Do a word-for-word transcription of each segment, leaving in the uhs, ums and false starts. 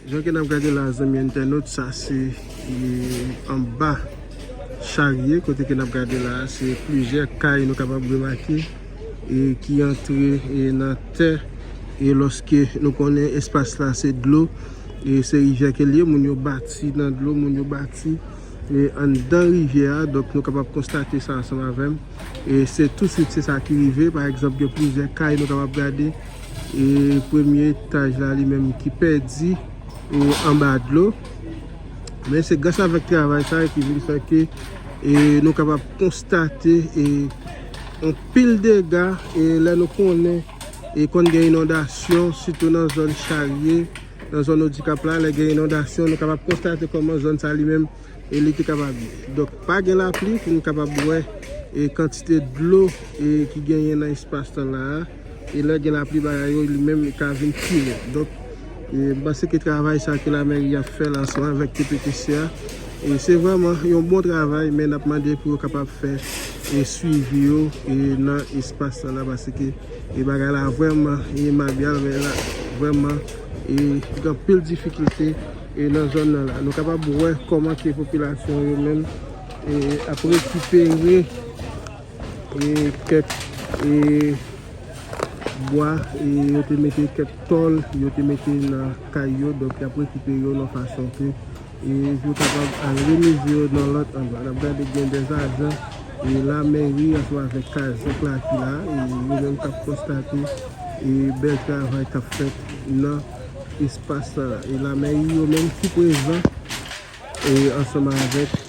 Jan ke n ap gade la, zanmi entènot, sa se, e, anba Charye, kote ke n ap gade la, se plizyè kay nou kapab remake, e, ki antre, e, nan tè, e lòske nou konnen espas la se dlo, e se rivyè ke l ye, moun yo bati nan dlo, moun yo bati, e, anndan rivyè a, donk nou kapab konstate sa ansanm avè m. E se tousuit se sa ki rive. Pa egzanp, gen plizyè kay nou kapab gade. E premye etaj la li menm ki pèdi, e, anba dlo. Men se gras avèk travay sa ki vin fè ke, e, nou kapab konstate, e, anpil dega, e, lè nou konnen, e, konn gen inondasyon, sitou nan zòn Charye, nan zòn Odikap la, lè gen inondasyon, nou kapab konstate kòman zòn sa li menm e li te kapab ye. Donk, pa gen lapli pou nou kapab wè, e, kantite dlo, e, ki genyen nan espas lan la a. E lè gen lapli, bagay yo li menm ka vin pi rèd. Donk, e, m panse ke travay sa ke lamèri ap fè la ansanm avèk T P T C a, e, se vrèman yon bon travay, men n ap mande pou yo kapab fè, e, swivi yo, e, nan espas lan la, paske, e, bagay la vrèman, e, mabyal, men la vrèman, e, gen anpil difikilte, e, nan zòn nan la. Nou kapab wè kòman ke popilasyon yo menm, e, ap rekipere, e, kèk, e, bwa, e, yo te mete, kèk tòl yo te mete nan kay yo, donk y ap rekipere yo nan fason ke, e, pou kapab al remize yo nan lòt andwa. N ap gade gen dèzajan, e, lamèri ansanm avèk Kazèk la ki la, e, yo menm k ap konstate, e, bèl travay k ap fèt nan espas sa la. E lamèri yo menm ki prezan, e, ansanm avèk,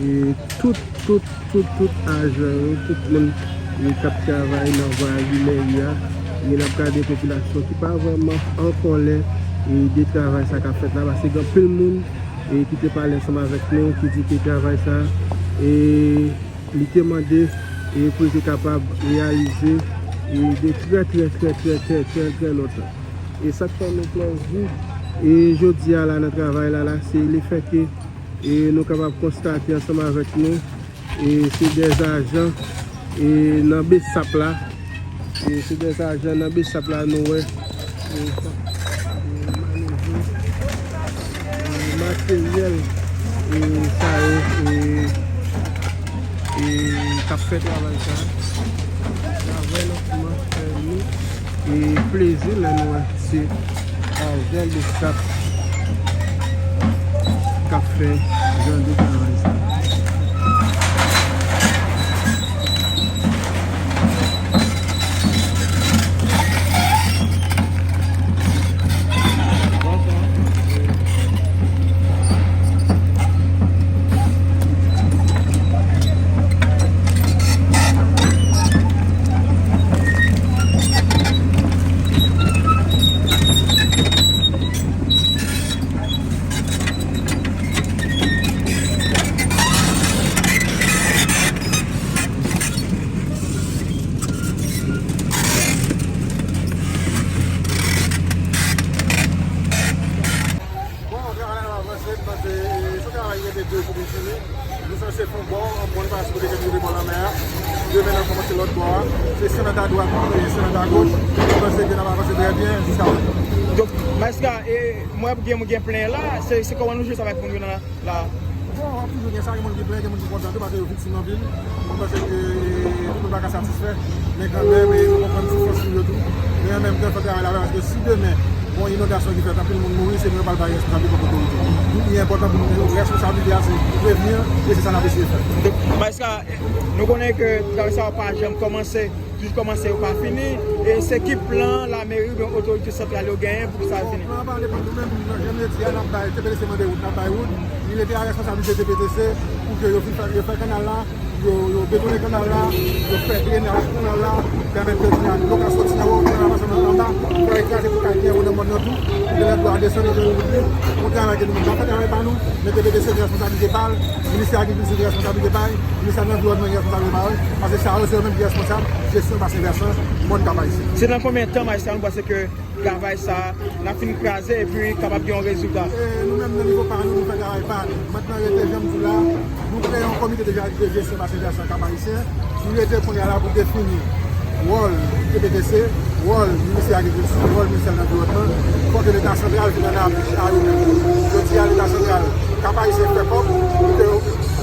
e, tout, tout, tout, tout ajan yo, tout moun, e, k ap travay nan vwayari mèri a. E n ap gade popilasyon ki pa vrèman an kòlè, e, de travay sa k ap fèt la, paske gen anpil moun, e, ki te pale ansanm avèk nou, ki di ke travay sa, e, li te mande, e, pou l te kapab reyalize, e, de trè, trè, trè, trè, trè, trè, trè lontan. E sa k fè nou plèzi, e, jodi a la nan travay la, la, se lefètke, e, nou kapab konstate ansanm avèk nou, e, se dèzajan, e, nan BSAP la, e, se dèzajan nan BSAP la nou wè, e, k ap, e, manevre, e, materyèl, e, sa yo, e, e, k ap fè travay sa. Sa vrèman fè nou, e, plezi lè nou wè se ajan BSAP k ap fè jan de travay sa. Bon, travay la ap avanse, m panse, e, se yon travay ki rete de jou pou l fini. Nou sanse fè yon bò, yon bòn pase kote ke nou rive bò lanmè a. Demen n ap kòmanse lòt bò a. Se sèmant adwat, e, sèmant agoch. M panse ke n ap avanse trè byen jiska bout. Donk, majistra, e, mwen gen, gen plen la, se, se kòman nou jwe sa avèk moun yo nan la? Bon, w ap toujou gen sa, gen moun ki plen, gen moun ki kontan tou, paske yo viktim anpil. M panse ke, e, tout moun pa ka satisfè, men kanmenm, e, nou konprann soufrans moun yo tou. Men an menm tan, fò travay la fèt, paske si demen, gon inondasyon ki fèt, anpil moun mouri, se nou yo pral bay responsablite kont otorite. Li enpòtan pou nou, responsablite a se prevni, e se sa n ap eseye fè. Donk, majistra, nou konnen ke travay sa yo pa janm kòmanse, jis kòmanse yo pa fini, e se ki plan lameri oubyen otorite santral yo genyen pou sa fini? Bon, plan an pa depann nou menm, jan nou ye di a, n ap bay, T P T C mande wout, n ap bay wout, li rete a responsablite T P T C pou ke yo fin fè, yo fè kanal la, yo, yo betone kanal la, yo fè drenaj kanal la, pèmèt ke dlo ka soti anwo, kanal la pase nan anba, fè yo kraze tout kay ki anwo nan mòn nan tou, pou ke lè dlo a desann, yo jwenn wout li. Yon travay ke nou menm n ap fè travay pa nou, men T P T C gen responsablite pa l, ministè agrikilti gen responsablite pa l, ministè lanviwònman gen responsablite pa l, paske sa yo se yo menm ki responsab jesyon basen vèsan mòn Kap Ayisyen. Se nan konbyen tan, majistra, nou panse ke travay sa a, n ap fin kraze epi kapab gen yon rezilta? E nou menm nan nivo pa nou, nou fè travay pa nou. Mentnan rete jan m di w la, nou kreye yon komite de, de jesyon basen vèsan Kap Ayisyen. Li rete kounye a la pou defini wòl T P T C, Wòl Ministè Agrikilti, wòl Ministè Lanviwònman, fò ke Leta santral vin an apui a yo menm. Jodi a, Leta santral, Kap Ayisyen fè kòb pou ke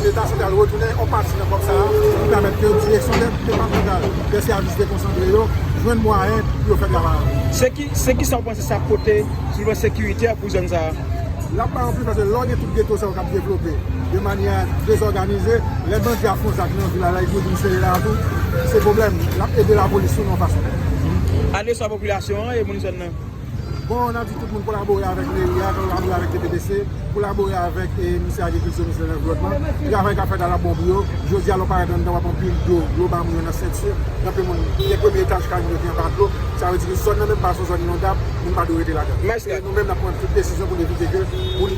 Leta santral retounen yon pati nan kòb sa a, pou pèmèt ke direksyon de-, depatmantal de sèvis dekonsantre yo jwenn mwayen pou yo fè travay. Se ki, se ki sa w panse sa pote sou plan sekirite pou zòn sa a? L ap bay anpil paske lè w gen tout geto sa yo k ap devlope de manyè dezòganize, lè bandi a fè yon zak nan vil la, la, li vin sere la tou, se pwoblèm. L ap ede lapolis tou nan yon fason. Adrese a popilasyon an e moun zòn nan. Bon, n ap di tout moun kolabore avèk meri a, kolabore avèk T P D C, kolabore avèk, e, Ministè Agrikilti, Ministè Lanviwònman. Travay k ap fèt la, l ap bon pou yo. Jodi a, lè w parèt anndan, w ap anpil dlo, dlo ba moun yo nan senti. Gen anpil moun, gen premye etaj kay moun yo ki anba dlo. Sa vle di ke zòn nan menm pa se yon zòn inondab, moun pa dwe rete ladan. E nou menm, n ap pran tout desizyon pou n evite ke moun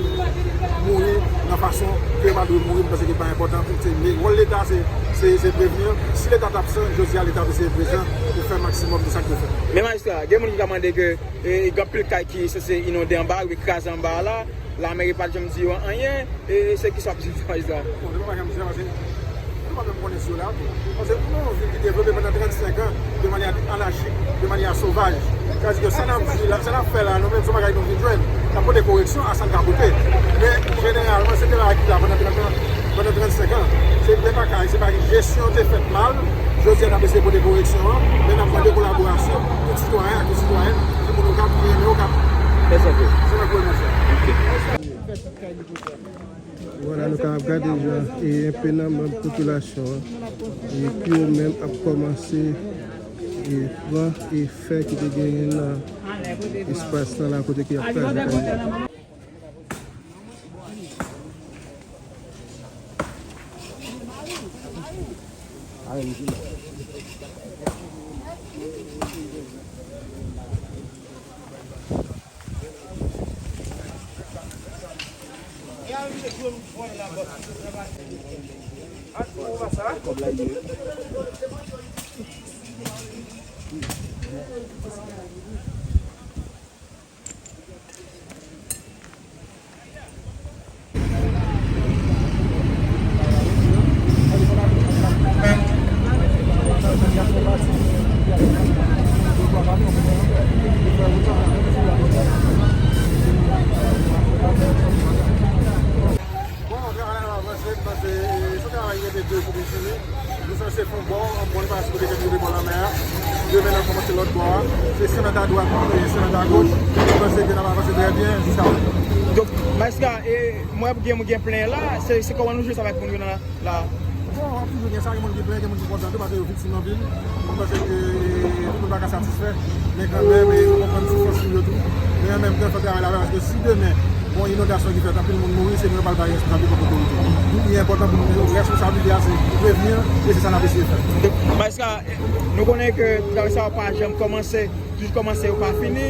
mouri nan fason ke yo pa dwe mouri, paske pa enpòtan. Se, men wòl Leta, se, se, se prevni. Si Leta t absan, jodi a, Leta ap eseye prezan pou fè maksimòm de sa k dwe fèt. Men majistra, gen moun ki ka mande ke, e, gen anpil kay ki sanse inonde anba, yo kraze anba la, lameri pa t janm di yo anyen, e, se ki sa w ap di majistra? Bon, yo pa janm di sa, paske nou pa menm konnen si yo la tou. Paske pou nou yon vil ki devlope pandan trannsenk an de manyè anachik, de manyè sovaj, sa vle di ke sa n ap di la, sa n ap fè la, nou menm, se yon bagay nou vin jwenn. N ap pote koreksyon a sa n ka pote. Men, jeneralman, se te bagay ki la pandan trant an, pandan trannsenk an. Se te pa kay, se pa jesyon te fèt mal. Jodi a, n ap eseye pote koreksyon an, men n ap mande kolaborasyon tout sitwayen ak tout sitwayèn, ki moun Okap, ki renmen Okap. Fè sa pou. Se nan gwo nan sa. Ok. Vwala, nou kapab gade jan e enpe nan manm popilasyon an, e ki yo menm ap kòmanse e pran e fè ki te genyen nan espas lan la kote ke y ap kraze kay yo. Bon, travay la ap avanse, m panse se yon travay ki rete de jou pou l fini. Nou sanse fè yon bò, yon bòn pase kote ke nou rive bò lanmè a. Demen n ap kòmanse lòt bò a. Se sèmant adwat, e sèmant agoch. M panse ke n ap avanse trè byen jiska la. Donk, majistra, e, mwen gen, gen plen la, se, se kòman nou jwe sa avèk moun yo nan la? Bon, w ap toujou gen sa, gen moun ki plen, gen moun ki kontan tou, paske yo viktim anpil. M panse ke tout moun pa ka satisfè, men kanmenm, e, nou konprann soufrans moun yo tou. Men an menm tan, fò travay la fèt, paske si demen, gon inondasyon ki fèt, anpil moun mouri, se nou yo pral bay responsablite kont otorite. Li enpòtan pou nou, responsablite a se prevni, e se sa n ap eseye fè. Majistra, nou konnen ke travay sa yo pa janm kòmanse, jis kòmanse yo pa fini,